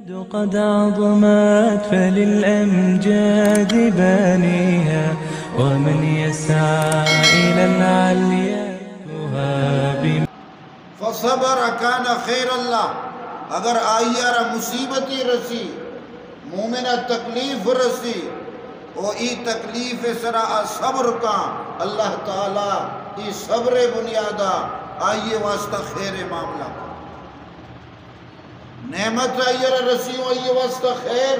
قد عظمت فللأمجاد بانيها، ومن يسعى إلى العليا يهاب. فصبر كان خيرا له. اگر آئی ءَ را مصیبتے رسی، مومن ءَ تکلیف رسی، او ای تکلیف ءِ سرا آ صبر کاں، اللہ تعالی ای صبر ءِ بنیادا آئی ءِ واسطہ خیر ءِ معاملہ کاں. نعمت آئی ءَ را رسی و آئی ءِ واسطہ خیر،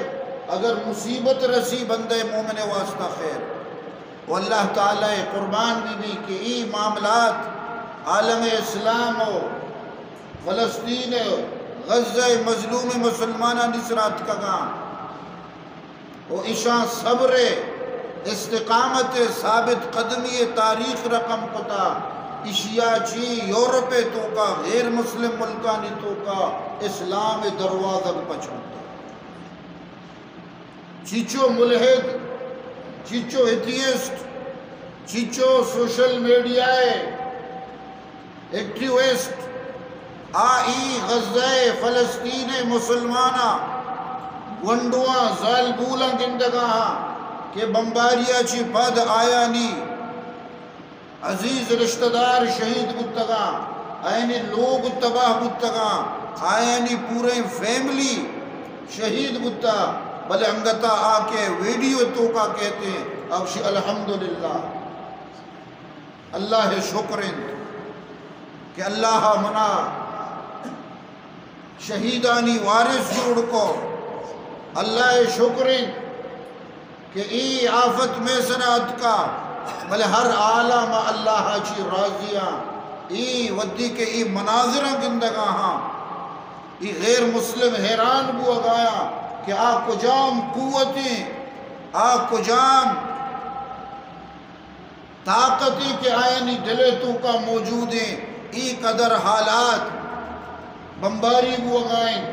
اگر مصیبت رسی بندہ مومن ءِ واسطہ خیر. و اللہ تعالی ءِ قربان بہ بی کہ ای معاملات عالم اسلام و فلسطین و غزہ ءِ مظلوم مسلمانانی سرا اتکگاں. و اشاں صبر ءُ استقامت ءُ ثابت قدمی ءِ تاریخ رقم کتا. اشیا چی یورپ ءِ توکا، غیر مسلم ملکانی توکا اسلام ءِ دروازگ پچ بوتا. چیچو ملحد، چیچو ایتھیسٹ، چیچو سوشل میڈیا ءِ ایکٹیوسٹ، آ ای غزہ ءُ فلسطین ءِ مسلماناں، گونڈواں، زالبولاں گندگا ہاں کہ بمباریا چی پد آیانی عزیز رشتہ دار شہید بوتگاں، آیانی لوگ تباہ بوتگاں، آیانی پوریں فیملی شہید بوتا، بلے انگتا آ کہ ویڈیو توکا کہتے ہیں، اب شی الحمدللہ. اللہ ءِ شکر انت کہ اللہ ءَ منا شہیدانی وارث جوڑ کو. اللہ ءِ شکر انت کہ ای آفت مئے سرا اتکا، بلے ہر حالا ما اللہ ءَ چی راضی آں. ای وھدی کہ ای مناظراں گندگا ہاں، ای غیر مسلم حیران بوگایاں کہ آ کجام قوتیں، آ کجام طاقتے کہ آیانی دل ءِ توکا موجود ایں، ای قدر حالات بمباری بوگا انت،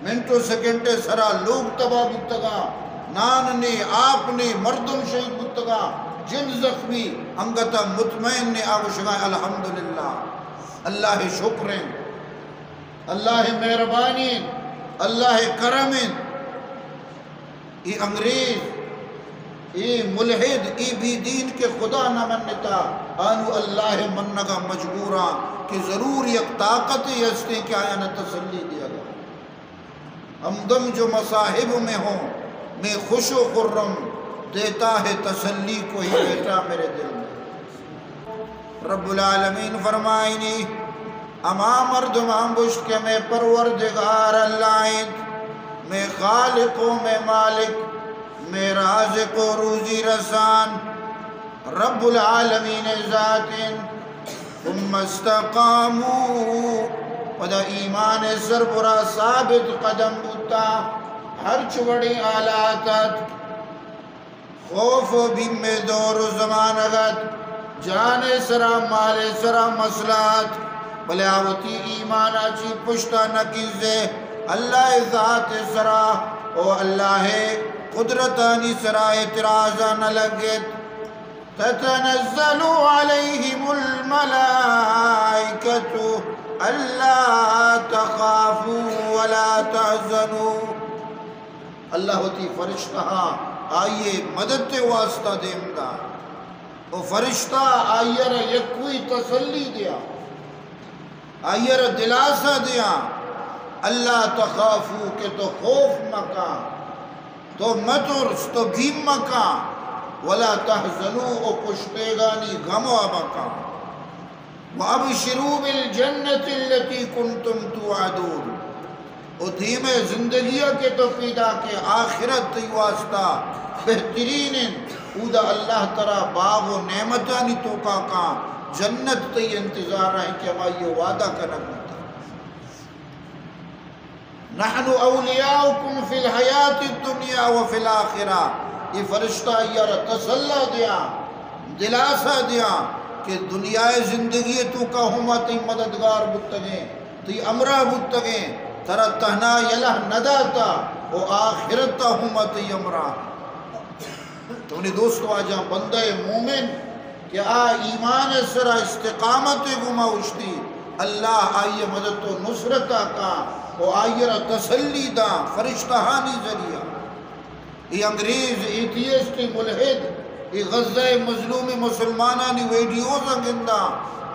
منٹ و سیکنڈ ءِ سرا لوگ تباہ بوتگاں، نان نے، آپ نے، مردم شہید بوتگاں، جن زخمی، انگتا مطمئن نے آ گوشگا الحمدللہ، اللہ ءِ شکر انت، اللہ ءِ مہربانی انت، اللہ ءِ کرم انت. اے انگریز، اے ملحد، اے بے دین کہ خدا نہ منتا، آنو اللہ ءِ منگا مجبوراں کہ ضرور یک طاقتے ہستیں کہ آیانا تسلی دیگا. ہمدم جو مصائب میں ہوں، میں خوش و خرم، دیتا ہے تسلی کوئی بیٹا میرے دل میں. رب العالمین فرمائنی، ہما مردماں گوشت کہ مئے پروردگار اللہ انت، مئے خالق و مئے مالک، مئے رازق و روزی رسان رب العالمین ذات انت. ثم استقاموا، پدا ایمان سربرا ثابت قدم بوتا، ہرچ وڑیں حالات ات، خوف و بیم ءِ دور و زمانگ ات، جان ءِ سرا، مال ءِ سرا مسئلہ ات، بلے آ وتی ایمان ءَ چی پشت ءَ نہ کنزے، اللہ ءِ ذات ءِ سرا و اللہ ءِ قدرتانی سرا اعتراض ءَ نہ لگت. تتنزل عليهم الملائكة ألا تخافوا ولا تحزنوا. اللہ وتی فرشتہاں آئی ءِ مدد ءِ واسطہ دیم دا. او فرشتہ آئی ءَ را یکوئی تسلی دیا، آئی ءَ را دلاسا دیا، الا تخافوا، کہ تو خوف مکن، تو مترس، تو بیم مکن، ولا تحزنوا، او پشتیگانی غم ءَ مکن. وابشروا بالجنة التي كنتم توعدون. او دیمے زندگی ءَ کہ تو پیداک ئے، آخرت تئی واسطہ بہترین انت، اودا اللہ ترا باغ و نعمتانی توکا کاں، جنت تئی انتظار ءَ انت کہ ہمائی ءِ وعدہ کنگ بوتا. نحن أولياؤكم في الحياة الدنيا وفي الآخرة. اے فرشتہ آئی ءَ را تسلا دیاں، دلاسا دیاں کہ دنیا ءِ زندگی ءِ توکا ہم ما تئی مددگار بوتگیں، تئی ہمراہ بوتگیں، ترا تہنا یلہ نہ داتا، و آخرت ءَ ہم ما تئی ہمراہ. تو منی دوست واجہاں، بندہ مومن کہ آ ایمان ءِ سرا استقامت ءِ گوما اوشتی، اللہ آئی ءِ مدد و نصرت ءَ کاں، و آئی را تسلی داں فرشتہانی ذریعہ۔ اے انگریز ایتھیسٹ ملحد اے غزہ مظلوم مسلمانانی ویڈیوز گنداں،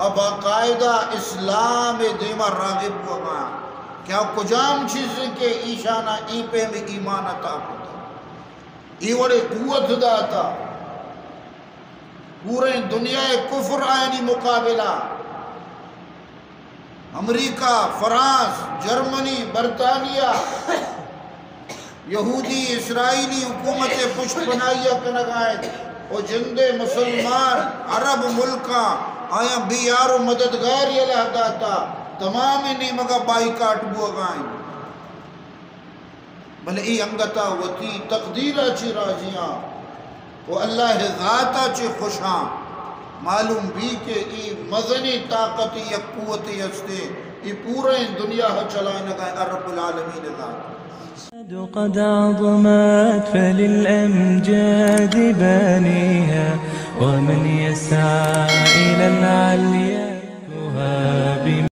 ءُ باقاعدہ اسلام دیما راغب بوگا کہ آ کجام چیز کہ ایشانا اے پیم ایمان عطا کتا، اے وڑے قوت داتا۔ پوریں دنیا کفر آیانی مقابلہ، امریکہ، فرانس، جرمنی، برطانیہ، یہودی، اسرائیلی حکومت پشت پناہی کنگا انت و جندے مسلمان عرب ملکاں آیاں بے یار و مددگار یلہ داتا، تمام نیمگا بائیکاٹ بوگا انت۔ بلے اے انگتا وتی تقدیر ءَ چہ راضیاں و اللہ ءِ ذات ءَ چہ خوشاں۔ معلوم بی کہ اے مزنیں طاقت، یک قوتے ہستے، اے پوریں دنیا ءَ چلائینگا اے رب العالمین ءِ ذات۔ قد عظمت فللأمجاد بانيها، ومن يسعى